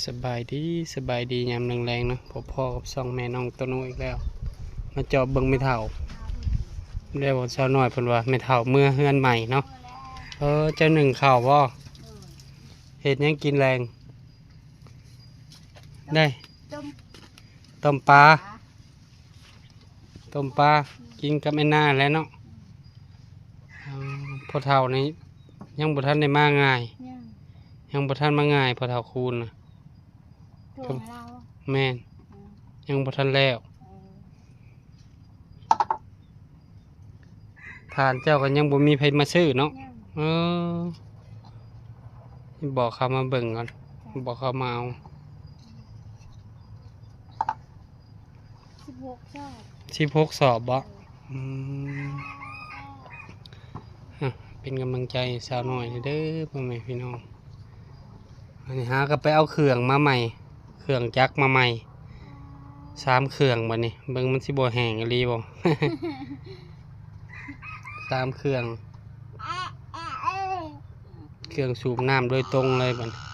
ສະບາຍດີ ສະບາຍດີຍາມແລງໆເນາະ ພົບພໍ້ກັບຊ່ອງແມ່ນ້ອງໂຕໂນອີກແລ້ວ ມາເຈາະເບິ່ງແມ່ເຖົ້າ ແລ້ວສາວນ້ອຍເພິ່ນວ່າແມ່ເຖົ້າເມືອເຮືອນໃໝ່ເນາະ. ເອີ ເຈົ້າໜຶ້ງເຂົ້າບໍ່? ເຮັດຫຍັງກິນແລງ? ໄດ້ ຕົ້ມ ຕົ້ມປາ ຕົ້ມປາ ກິນກັບແອນນາແຫຼະເນາະ. ເອີ ພໍ່ເຖົ້ານີ້ຍັງບໍ່ທັນໄດ້ມາງ່າຍ ຍັງ ຍັງບໍ່ທັນມາງ່າຍ ພໍ່ເຖົ້າຄູນນະ. ໂຕຂອງລາວ ແມ່ນ ອືມ ຍັງບໍ່ທັນແລ້ວ ເອີ ຖ່ານເຈົ້າກໍຍັງບໍ່ມີໃຜມາຊື້ເນາະ ຍັງ ເອີ ບອກເຂົາມາເບິ່ງກ່ອນ ບອກເຂົາມາເອົາ ສິບຫົກສອບ ສິບຫົກສອບບໍ? ເອີ ອືມ ອ່ະ ເປັນກຳລັງໃຈສາວນ້ອຍເດີ ພໍ່ແມ່ພີ່ນ້ອງ. ອັນນີ້ຫາກໍໄປເອົາເຄື່ອງມາໃໝ່ ເຄື່ອງຈັກມາໃໝ່ ສາມເຄື່ອງບັດນີ້ ເບິ່ງມັນຊິບໍ່ແຫ້ງອີ່ຫຼີບໍ່? ສາມເຄື່ອງ ເຄື່ອງສູບນ້ຳໂດຍຕົງເລີຍບັດນີ້.